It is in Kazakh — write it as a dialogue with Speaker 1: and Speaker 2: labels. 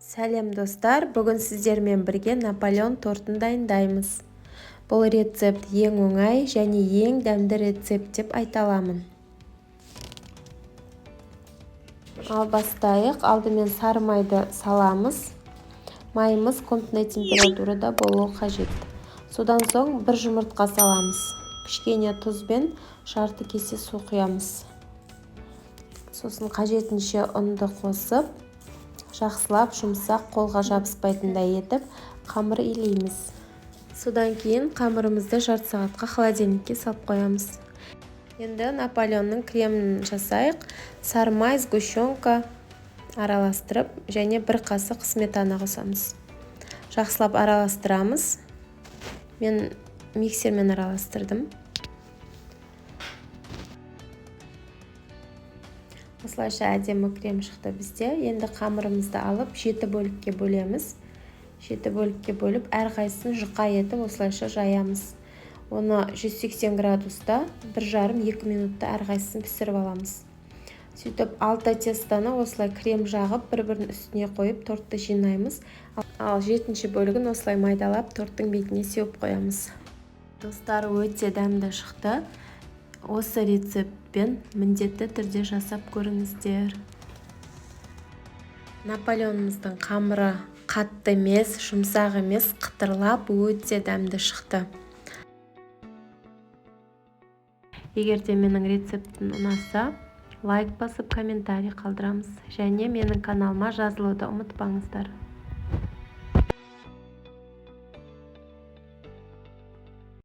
Speaker 1: Сәлем, достар! Бүгін сіздермен бірге Наполеон тортын дайындаймыз. Бұл рецепт ең оңай және ең дәмді рецепт деп айта аламын. Ал бастайық. Алдымен сары майды саламыз. Майымыз комнатный температурада болуы қажет. Содан соң бір жұмыртқа саламыз. Кішкене тұз бен жарты кесе су құямыз. Сосын қажетінше ұнды қосып, жақсылап жұмсақ, қолға жабыспайтындай етіп қамыр илейміз. Содан кейін қамырымызды жарты сағатқа холодильникке салып қоямыз. Енді Наполеонның кремін жасайық. Сары май, сгущенка араластырып және бір қасық сметана қосамыз. Жақсылап араластырамыз. Мен миксермен араластырдым. Осылайша әдемі крем шықты бізде. Енді қамырымызды алып, жеті бөлікке бөлеміз. Жеті бөлікке бөліп, әрқайсысын жұқа етіп осылайша жаямыз. Оны 180 градуста 1,5-2 минутта әрқайсысын пісіріп аламыз. Сөйтіп, алты тестоны осылай крем жағып, бір бірінің үстіне қойып, тортты жинаймыз. Ал жетінші бөлігін осылай майдалап, торттың бетіне сеуіп қоямыз. Достар, өте дәмді шықты. Осы рецептпен міндетті түрде жасап көріңіздер. Наполеонымыздың қамыры қатты емес, жұмсақ емес, қытырлап, өте дәмді шықты. Егер де менің рецептім ұнаса, лайк басып, комментарий қалдырамыз және менің каналыма жазылуды ұмытпаңыздар.